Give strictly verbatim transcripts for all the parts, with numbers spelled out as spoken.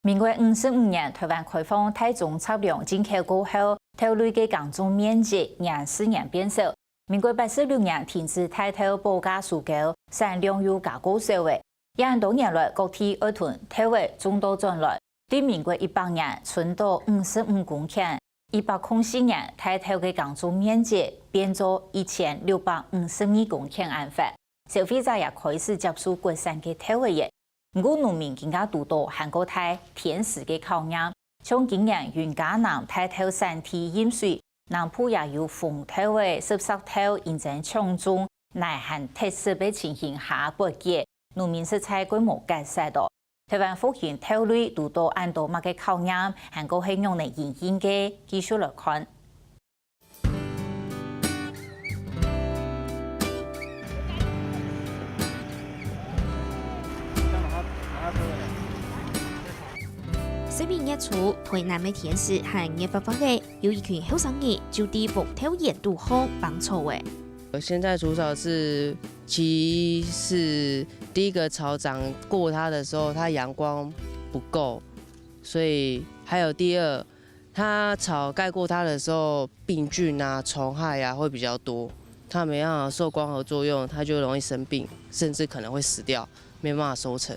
民國五十五年，臺灣開放大宗雜糧進口過後，豆類个耕種面積年時年變少。民國八十六年停止大豆保價收購，產量又加過少了。這恁多年來，各地愛同豆仔種稻轉來，對民國一百年伸到五十五公頃，一百空四年，大豆个耕種面積變做一千六百五十二公頃恁闊。消費者也開始接受國產个豆仔了。 毋過農民更加堵著還過大天時个考驗，像今年雲嘉南大豆產地淹水，南部也有豐豆仔、十色豆因爭搶種，泥還忒濕个情形下發結，農民實在過無結煞哦。臺灣復興豆類堵著恁多麼个考驗，還過係仰仔因應个，繼續來看。 十二月初，臺南个天時還熱發發个，有一群後生人就在黃豆園肚項挷草仔。現在除草是，其一是第一個草長過它的時候，它陽光不夠，所以還有第二， 它草蓋過它的時候，病菌啊、蟲害啊會比較多，它沒辦法受光合作用，它就容易生病，甚至可能會死掉，沒辦法收成。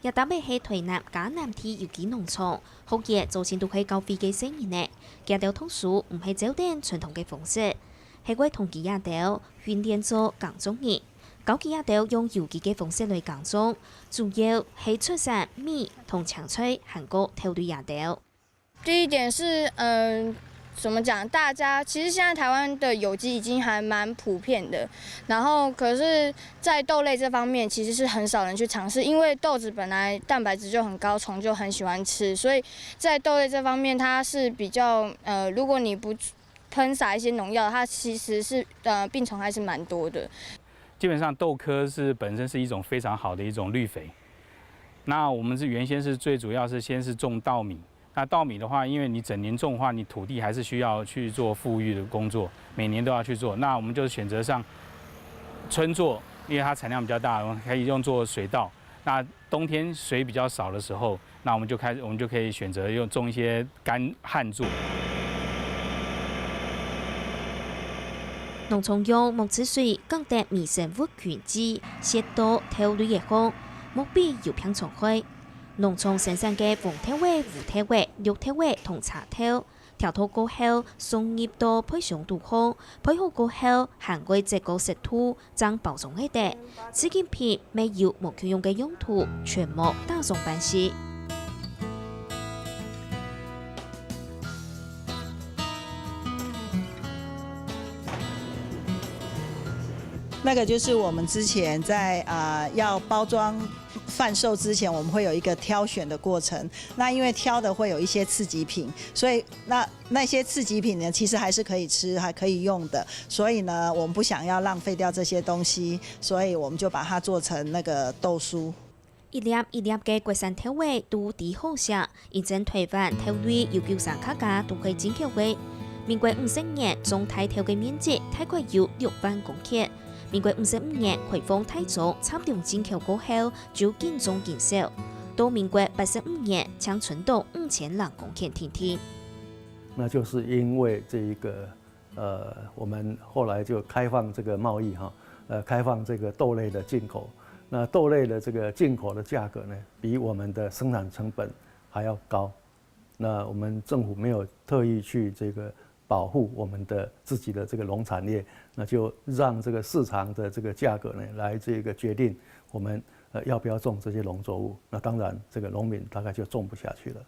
這搭仔係臺南嘉南地有機農場，學員早前都係教會个細人仔，佢兜讀書毋係照等傳統个方式，係會同佢兜訓練做耕種人，教佢兜用有機个方式來耕種，主要係出產米同青菜，還過豆類這兜。 第一點是，嗯，怎麼講？大家其實現在臺灣的有機已經還蠻普遍的，然後可是，在豆類這方面其實是很少人去嘗試，因為豆子本來蛋白質就很高，蟲就很喜歡吃，所以在豆類這方面它是比較，呃，如果你不噴灑一些農藥，它其實是，呃，病蟲害是蠻多的。基本上豆科是本身是一種非常好的一種綠肥，那我們是原先是最主要是先是種稻米， 那稻米的話，因為你整年種的話，你土地還是需要去做復育的工作，每年都要去做。那我們就選擇上春作，因為它產量比較大，我們可以用作水稻。那冬天水比較少的時候，那我們就開始，我們就可以選擇用種一些乾旱作。農場用木質水降低微生物群聚，洩到豆類个項，目標有病蟲害。 農場生產个黃豆仔、烏豆仔、綠豆仔同茶豆，挑到過後送入到焙箱肚項，焙好過後還愛擠過色度，正包裝个得。次級品乜有無共樣个用途，全無打爽粄食。 那個就是我們之前在，啊，要包裝販售之前，我們會有一個挑選的過程。那因為挑的會有一些次級品，所以那，那些次級品呢，其實還是可以吃，還可以用的。所以呢，我們不想要浪費掉這些東西，所以我們就把它做成那個豆酥。 一粒一粒个國產豆仔都知好食，因爭臺灣豆類有九成較加都係進口个。民國五十年種大豆个面積大概有六萬公頃，民國五十五年開放大宗雜糧進口過後，就緊種緊少，到民國八十五年淨伸到五千零公頃定定。那就是因為這一個 呃，我們後來就開放這個貿易哈，呃，開放這個豆類的進口。那豆類的這個進口的價格呢，比我們的生產成本還要高。那我們政府沒有特意去這個保護我們的自己的這個農產業，那就讓這個市場的這個價格呢，來這個決定我們，呃，要不要種這些農作物。那當然，這個農民大概就種不下去了。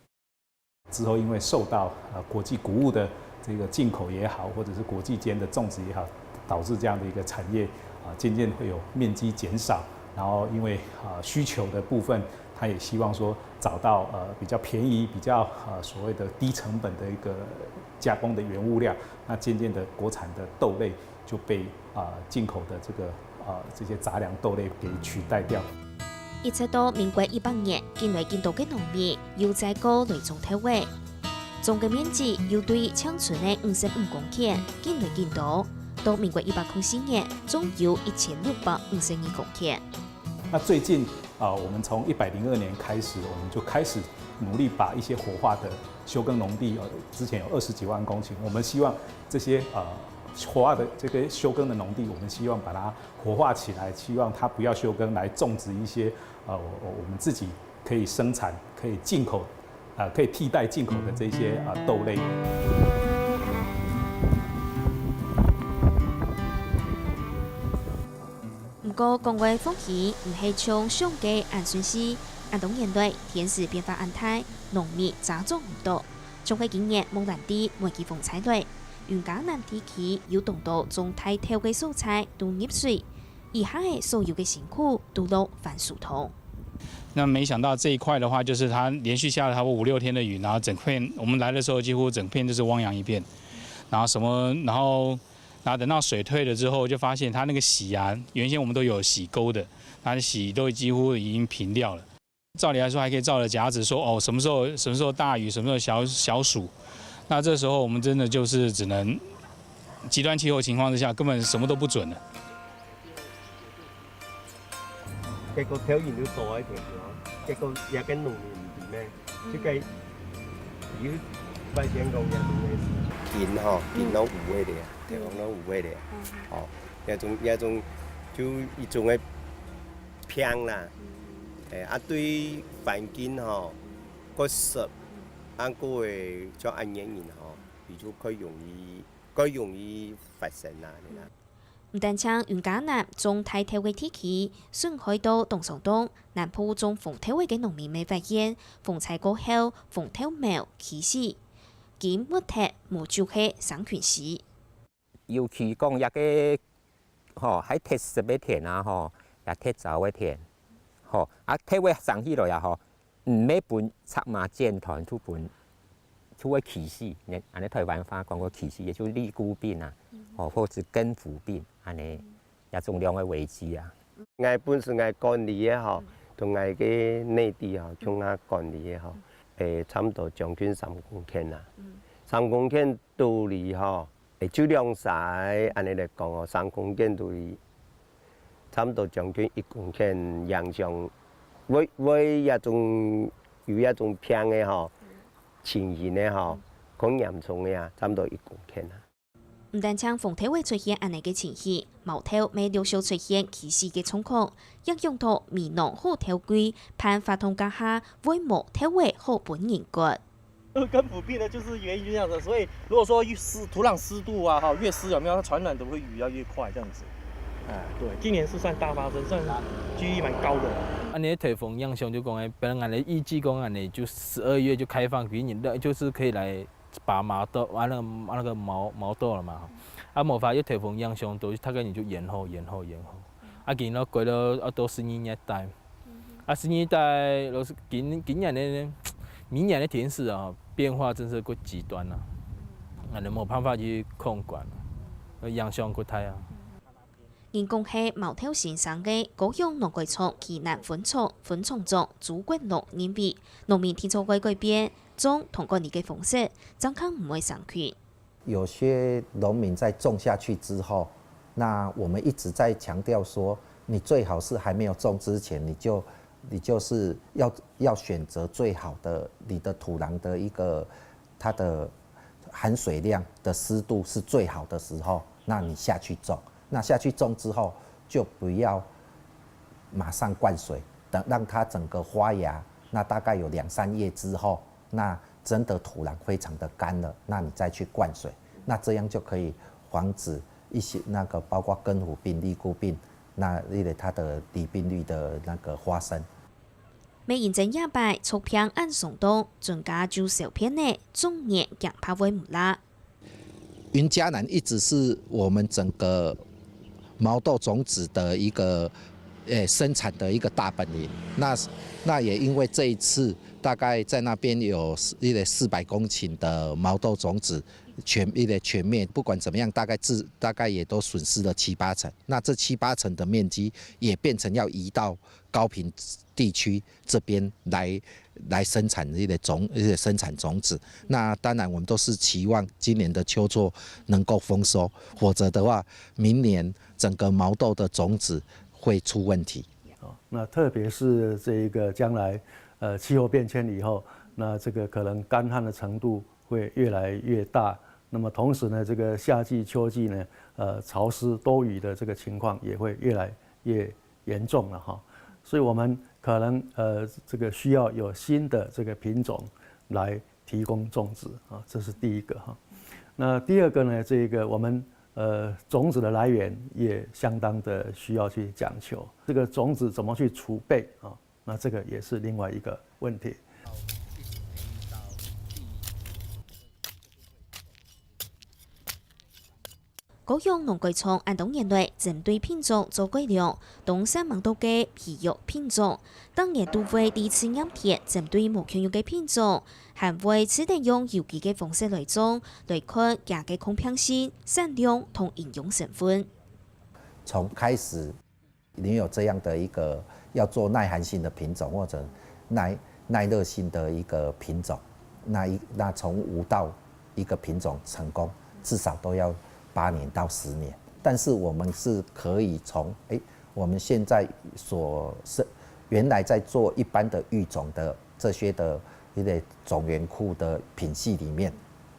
之後因為受到，呃，國際穀物的這個進口也好，或者是國際間的種植也好，導致這樣的一個產業，啊，漸漸會有面積減少。然後因為，啊，需求的部分，他也希望說找到，呃，比較便宜、比較，呃，所謂的低成本的一個加工的原物料，那漸漸的國產的豆類 就被，啊，進口的這個，啊，這些雜糧豆類給取代掉。一直到民國一百年，緊來緊多个農民又再過來種豆仔。種个面積又對淨伸个五十五公頃，緊來緊多，到民國一百空四年，總有一千六百五十二公頃。那最近啊，我们从一百零二年开始，我们就开始努力把一些活化的休耕农地，呃，之前有二十几万公顷，我们希望这些，呃，活化的这个休耕的农地，我们希望把它活化起来，希望它不要休耕，来种植一些，呃，我我我们自己可以生产、可以进口，呃，可以替代进口的这些，呃，豆类。毋過講話風氣毋係像想个恁順序，恁多年來，天時變化恁大，農民遮擋毋到。像係今年木蘭地梅雨風災來，雲嘉南地區有當多種大豆个所在都入水，以下个所有个辛苦都落番薯桶。那没想到这一块的话，就是它连续下了差不多五六天的雨，然后整片我们来的时候几乎整片就是汪洋一片，然后什么，然后然后等到水退了之后，就发现它那个洗啊，原先我们都有洗沟的，它的洗都几乎已经平掉了。照理来说，还可以照着甲子说，哦，什么时候什么时候大雨，什么时候小小暑，那这时候我们真的就是只能极端气候情况之下，根本什么都不准了。結果挑人都做个條條，結果也跟農民毋知咩，就該有發現講也種个事。緊吼，緊攏有个咧，地方攏有个咧，吼，也種也種就一種个病啦，誒啊對環境吼，个濕，啊个會像恁樣人吼，佢就較容易較容易發生啦，你啦。 毋單淨雲嘉南種大豆个地區損害到當嚴重，南部種紅豆仔个農民乜發現，風災過後，紅豆苗起死，緊沒忒無就係生菌死。尤其講這个吼，還忒濕个田啊吼，也忒燥个田，吼，啊豆仔生起來啊吼，毋係分插嘛剪斷，就分就會起死，恁樣台灣話講个起死，也就利菇病啊，吼，或是根腐病，恁樣也種兩个危機啊。 𠊎本身𠊎管理个吼，同𠊎个內地吼，共下管理个吼，誒，差毋多將近三公頃啊。三公頃肚裡吼，誒，就兩儕恁樣來講哦，三公頃肚裡差毋多將近一公頃影響，會會這種有這種病个吼，情形个吼，較嚴重个啊，差毋多一公頃啊。 毋單淨紅豆仔出現恁樣个情形，毛豆乜陸續出現起死个狀況，影響到美濃好豆季辦活動該下會無豆仔好分人割。根腐病呢，就是原因就是这样子。所以如果说越湿，土壤湿度啊，哈，越湿有没有，它传染的会比较越快这样子。哎，对，今年是算大发生，算几率蛮高的。恁樣颱風影響就講，本來𠊎等預計講恁樣就十二月就開放，給你就是可以來 拔毛豆，啊那个那个毛毛豆了嘛，啊無法又颱風影響到，大概你就延後延後延後，啊今年過了啊到十二月底，啊十二月底老實今今年的明年的天時啊變化真是過極端了，啊你無辦法去控管，影響過大啊。 人講係毛豆先生个高雄農改場暨南分廠分廠長朱國龍認為，農民定著愛改變種同管理个方式，正較毋會生菌。有些農民在種下去之后，那我们一直在强调说，你最好是还没有种之前，你就你就是要要选择最好的，你的土壤的一个它的含水量的湿度是最好的时候，那你下去种。那下去种之后，就不要马上灌水，等让它整个发芽，那大概有两三月之后，那真的土壤非常的干了，那你再去灌水，那这样就可以防止一些那个包括根腐病、利菇病，那一个它的离病率的那个发生。 乜因爭這擺著病恁嚴重，專家就收編仔，種年驚怕會毋罅。雲嘉南一直是我们整个毛豆種子的一个，呃，生产的一个大本营。那那也因为这一次大概在那边有一个四百公顷的毛豆种子全一个全面，不管怎么样，大概至大概也都损失了七八成。那这七八成的面积也变成要移到高屏地区这边来来生产这个种这个生产种子。那当然，我们都是期望今年的秋作能够丰收，否则的话，明年整个毛豆的种子会出问题。那特别是这一个将来，呃，气候变迁以后，那这个可能干旱的程度会越来越大。那么同时呢，这个夏季、秋季呢，呃，潮湿多雨的这个情况也会越来越严重了哈。所以我们可能，呃，这个需要有新的这个品种来提供种植啊，这是第一个哈。那第二个呢，这个我们，呃，种子的来源也相当的需要去讲求，这个种子怎么去储备啊，那这个也是另外一个问题。 高雄農改場恁多年來，針對品種做改良，當煞猛到个培育品種，逐年都會在試驗田針對無共樣个品種，還會試等用有機个方式來種，來看佢个抗病性、產量同營養成分。從開始你有這樣的一個要做耐寒性的品種或者耐耐熱性的一個品種，那一那從無到一個品種成功，至少都要八年到十年。但是我們是可以從哎，我們現在所是原來在做一般的育種的這些的一些種源庫的品系裡面，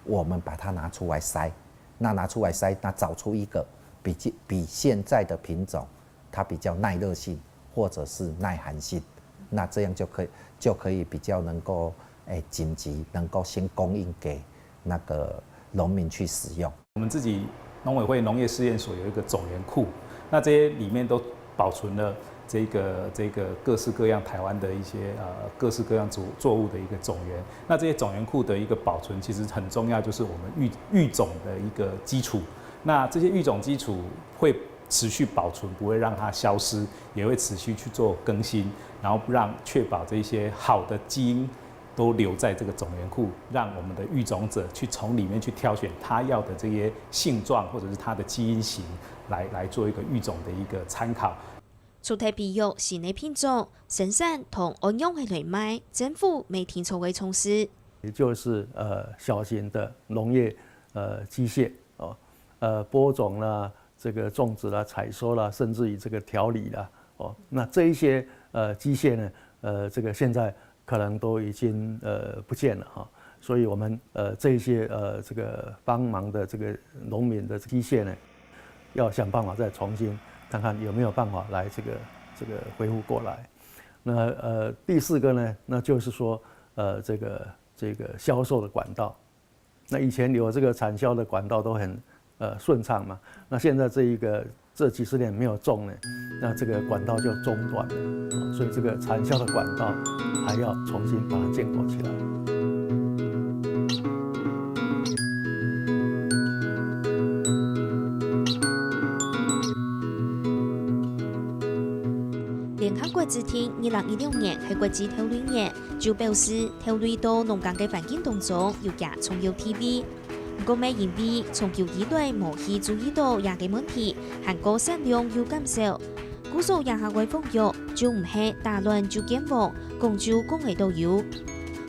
我們把它拿出來篩，那拿出來篩，那找出一個比比現在的品種它比较耐热性或者是耐寒性，那这样就可以就可以比较能够诶紧急能够先供应给那个农民去使用。我们自己农委会农业试验所有一个种源库，那这些里面都保存了这个这个各式各样台湾的一些呃各式各样作作物的一个种源。那这些种源库的一个保存其实很重要，就是我们育育种的一个基础。那这些育种基础会持续保存，不会让它消失，也会持续去做更新，然后让确保这些好的基因都留在这个种源库，让我们的育种者去从里面去挑选他要的这些性状或者是他的基因型来来做一个育种的一个参考。除忒培育新个品种，生产同安样个来卖，政府乜定著个重视。也就是呃小型的农业呃机械哦，呃播种啦，这个种植啦、采收啦，甚至于这个调理啦，哦，那这一些呃机械呢，呃这个现在可能都已经呃不见了哈。所以我们呃这一些呃这个帮忙的这个农民的机械呢，要想办法再重新看看有没有办法来这个这个恢复过来。那呃第四个呢，那就是说呃这个这个销售的管道。那以前有这个产销的管道都很呃顺畅嘛，那现在这一个这几十年没有种呢，那这个管道就中断了，所以这个产销的管道还要重新把它建构起来。联合国指定二零一六年系国际豆类年，就表示豆类到农耕个环境当中有佢重要地位。 毋过乜因为長久以來無去注意到這个問題，還過產量又減少，故所這下个防疫就毋係打卵就見黃，講就講个都有。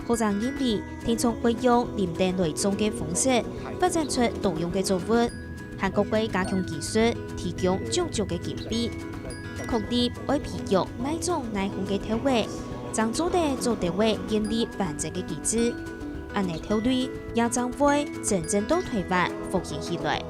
學者認為，定著會用林地來種个方式，發展出多樣个作物，還過會加強技術，提供充足个經費。 確立愛培育耐種耐旱个豆仔，正做得做得會建立完整个機制。恁呢豆類也正會真正到台灣復興起來。